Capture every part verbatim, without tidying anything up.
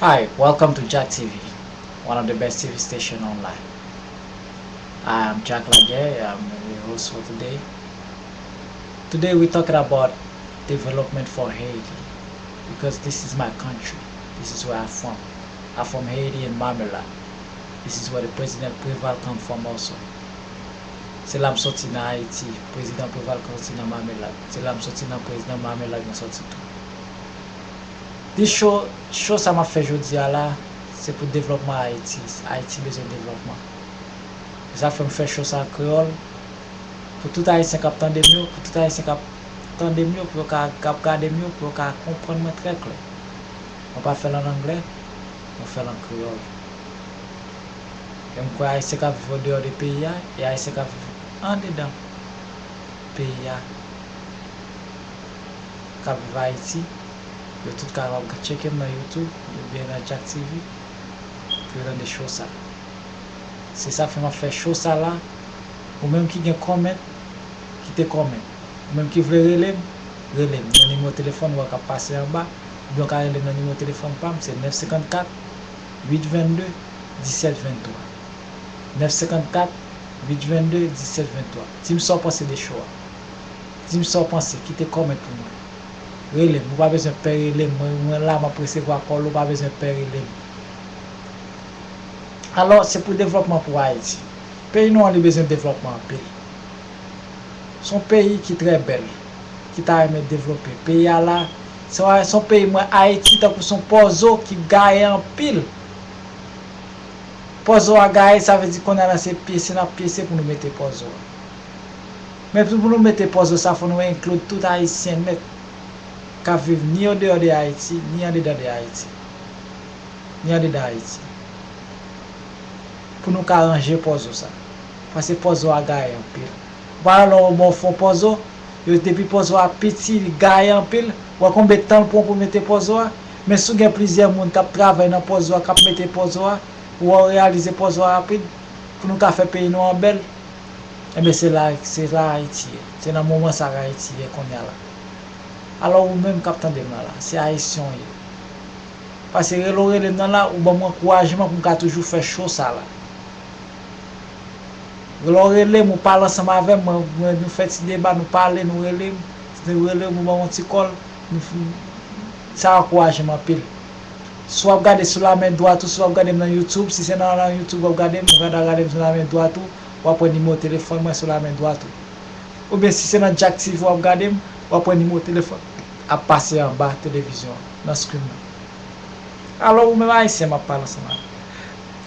Hi, welcome to Jack T V, one of the best T V station online. I'm Jack Laguerre, I'm your host for today. Today we're talking about development for Haiti, because this is my country. This is where I'm from. I'm from Haiti in Marmelade. This is where the President Preval come from also. Se la m soti nan Ayiti, Prezidan Preval soti nan Mamelad. Se la m soti nan Prezidan Mamelad mwen soti tou. This show, show sa m ap fè jodi a la, se pou devlòpman Ayiti. Ayiti bezwen devlòpman. Se sa fè m fè show sa an kreyòl. Pou tout Ayisyen k ap tande m yo, pou tout Ayisyen k ap tande m yo, pou yo ka, k ap gade m yo, pou yo ka konprann mwen trè klè. Mwen pa fè l an anglè, mwen fè l an kreyòl. E m kwè Ayisyen k ap viv andeyò de peyi a e Ayisyen k ap viv andedan peyi a, k ap viv Ayiti, yo tout kapab tcheke m nan YouTube oubyen nan Jack T V pou yo tande show sa. Se sa fè m ap fè show sa la. Ou menm ki gen comment, kite comment. Ou menm ki vle rele m, rele m nan nimewo telefòn ou wè k ap pase anba, oubyen w ka rele m nan nimewo telefòn pa m, se nèf senkannkat, uit venndde, disèt venntwa. Nèf senkannkat, uit venndde, disèt venntwa. Di m sa w panse de show a. Di m sa w panse, kite comment pou mwen. Rele m, ou pa bezwen pè rele m, mwen, mwen la m ap resevwa call, ou pa bezwen pè rele m. Alò, se pou devlòpman pou Ayiti. Peyi nou an, li bezwen devlòpman anpil. Se yon peyi ki trè bèl, ki ta renmen devlope. Peyi a la, se yon, se yon peyi mwen, Ayiti tankou se yon pòzo ki gaye anpil. Pòzo a gaye, sa vle di kounye a la se pyese n ap pyese pou nou mete pòzo a. Men pou nou mete pòzo sa, fò nou enkli tout Ayisyen nèt k ap viv ni andeyò de Ayiti, ni andedan de Ayiti, ni andedan Ayiti. Pou nou ka ranje pòzo sa. Paske pòzo a gaye anpil. Ou pa wè lè w bon fon pòzo, yo depi pòzo a piti, li gaye anpil, ou wè konbyen tan l pran pou mete pòzo a? Men si w gen plizyè moun k ap travay nan pòzo a, k ap mete pòzo a, ou wè w reyalize pòzo a rapid, pou nou ka fè peyi nou an bèl, enben se la, se la Ayiti ye. Se nan moman sa a Ayiti ye kounye a la. Alò ou menm k ap tande m nan la, se Ayisyen w ye. Paske rele w rele m nan la, ou ban m ankourajman pou m ka toujou fè show sa la. Lè w rele m, ou pale ansanm avè m, mwen, mwen, nou fè ti deba, nou pale, nou rele m, nou rele m, ou ban m yon ti call, nou f-, sa ankouraje m anpil. Si w ap gade sou lamen dwat ou, si w ap gade m nan YouTube, si se nan, nan YouTube w ap gade m, ou ka ta gade m sou lamen dwat ou, w ap wè nimewo telefòn mwen sou lamen dwat ou. Oubyen si se nan Jack T V w ap gade m, w ap wè nimewo telefòn ap pase anba televizyon an, nan screen nan. Alò ou menm Ayisyen m ap pale ansanm avè w.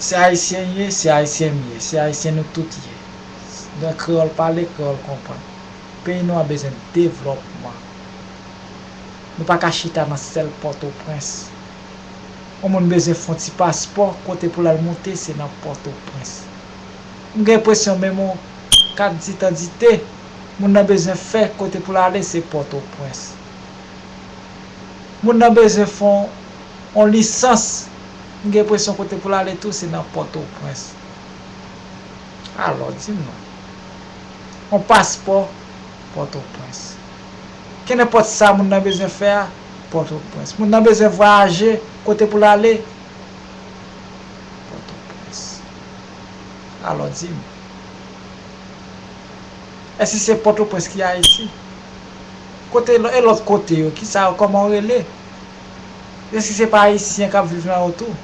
Se Ayisyen m ye, se Ayisyen m ye, se Ayisyen nou tout ye. Nan kreyòl pale, kreyòl konprann. Peyi nou an bezwen devlòpman. Nou pa ka chita nan sèl Pòtoprens. Yon moun bezwen fè yon ti paspò, kote pou l al moute, se nan Pòtoprens. M gen enpresyon menm yon kat didantite, moun nan bezwen fè, kote pou l ale, se Pòtoprens. Moun nan bezwen fè yon, yon lisans, m gen enpresyon kote pou l ale tou, se nan Pòtoprens. Alò, di m non. Yon paspò, Pòtoprens. Kenenpòt sa moun nan bezwen fè a, Pòtoprens. Moun nan bezwen vwayaje, kote pou l ale, Pòtoprens. Alò, di m, èske se Pòtoprens ki Ayiti? Kote lò-, e lòt kote yo, kisa yo, kòman yo rele? Èske se pa Ayisyen k ap viv nan yo tou?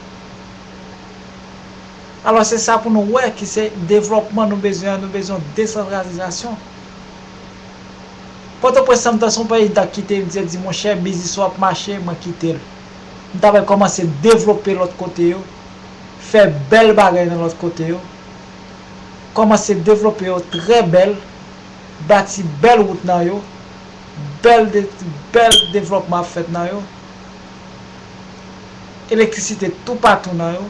Alò, se sa pou nou wè ki se devlòpman nou bezwen an, nou bezwen desantralizasyon. Pòtoprens lan, m ta se yon peyi m ta kite, m te di, monchè, biznis ou ap mache, mwen kite l. M ta pral kòmanse devlope lòt kote yo, fè bèl bagay nan lòt kote yo, kòmanse devlope yo trè bèl, bati bèl wout nan yo, bèl de-, bèl devlòpman ap fèt nan yo, elektrisite toupatou nan yo,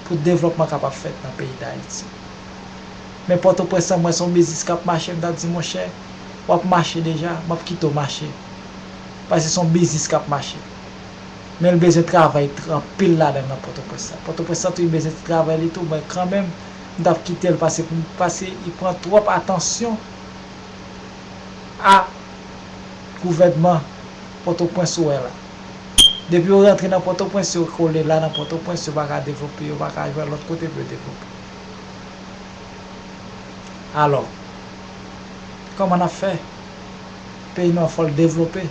pou devlòpman kapab fèt nan peyi Dayiti. Men Pòtoprens lan, mwen se yon biznis k ap mache, m ta di, monchè, w ap mache deja, m ap kite w mache. Paske se yon biznis k ap mache. Men l bezwen travay tr-, anpil ladan l nan Pòtoprens la. Pòtoprens lan tou, li bezwen ti travay li tou, men kanmenm, m t ap kite l pase pou m, pase li pran twòp atansyon a gouvènman Pòtoprens ou wè la. Depi yo rantre nan Pòtoprens, yo kole la nan Pòtoprens, yo pa ka devlope, yo pa ka jwenn lòt kote pou yo devlope. Alò, kòman n ap fè? Peyi nou an fò l devlope.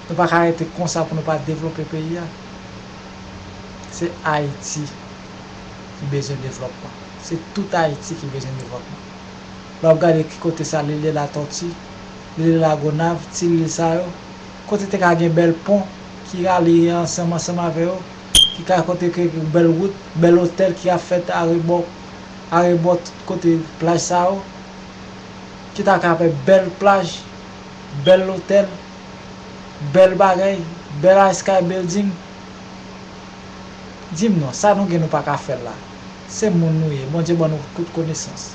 Nou pa ka rete konsa pou nou pa devlope peyi a. Se Ayiti ki bezwen devlòpman. Se tout Ayiti ki bezwen devlòpman. Lè w ap gade ki kote sa, Lile Latòti, Lile Lagonav, ti lil sa yo, kote te ka gen bèl pon ki rale ansanm, ansanm avè yo, ki ka kote ke bèl wout, bèl otèl ki ap fèt arebò, arebò kote plaj sa yo, ki ta ka fè bèl plaj, bèl otèl, bèl bagay, bèl high sky building. Di m non, sa nou gen nou pa ka fè l la. Se moun nou ye, Bondye ban nou tout konesans.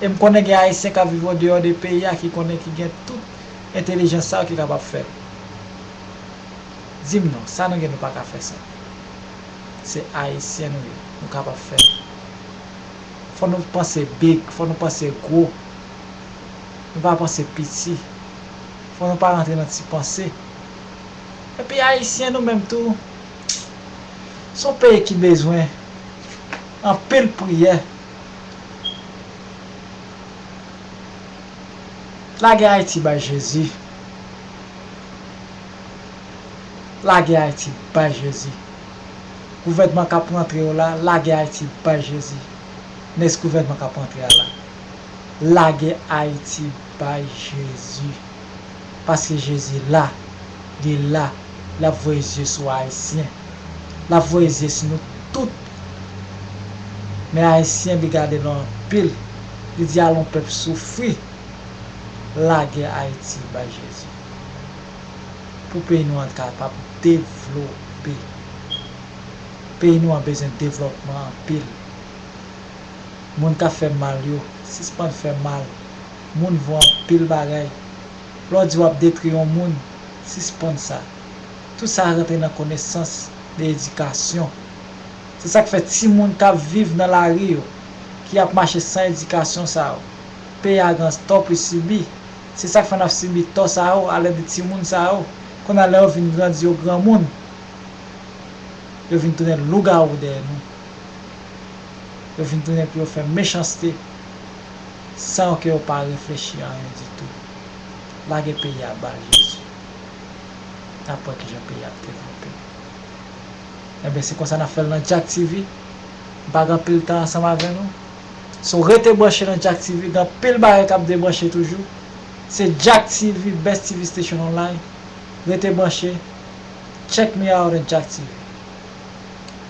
E m konnen gen Ayisyen k ap viv andeyò de peyi a ki konnen ki gen tout entèlijans sa yo ki kapab fè l. Di m non, sa nou gen nou pa ka fè sa. Se Ayisyen nou ye, nou kapab fè l. Fò nou panse big, fò nou panse gwo. Nou pa panse piti. Fò nou pa rantre nan ti panse. Epi Ayisyen nou menm tou, se yon peyi ki bezwen anpil priyè. Lage Ayiti bay Jezi. Lage Ayiti bay Jezi. Gouvènman k ap rantre yo la, lage Ayiti bay Jezi. Nèks gouvènman k ap rantre a la, lage Ayiti bay Jezi. Paske Jezi la, li la, l ap voye zye sou Ayisyen. L ap voye zye sou nou tout. Men Ayisyen, li gade nou anpil. Li di, "Alon pèp soufri." Lage Ayiti bay Jezi. Pou peyi nou an kapab devlope. Peyi nou an bezwen devlòpman anpil. Moun k ap fè mal yo, sispann fè mal. Moun vo anpil bagay. Lè w di w ap detwi yon moun, sispann sa. Tout sa rantre nan konesans de edikasyon. Se sa k fè timoun k ap viv nan lari yo, ki ap mache san edikasyon sa yo, peyi a gen tò pou sibi. Se sa k fè n ap sibi tò sa yo alèd de timoun sa yo. Kounye a, lè yo vin grandi, yo granmoun, yo vin tounen lougawou dèyè nou. Yo vin tounen pou yo fè mechanste san ke yo pa reflechi anyen ditou. Lage peyi a ba Jezi. N ap wè kijan peyi a ap devlope. Enben, se konsa n ap fè l nan Jack T V. M pa gen anpil tan ansanm avè nou. So, rete branche nan Jack T V, gen anpil bagay k ap debranche toujou. Se Jack T V, best T V station online. Rete branche. Check me out on Jack T V.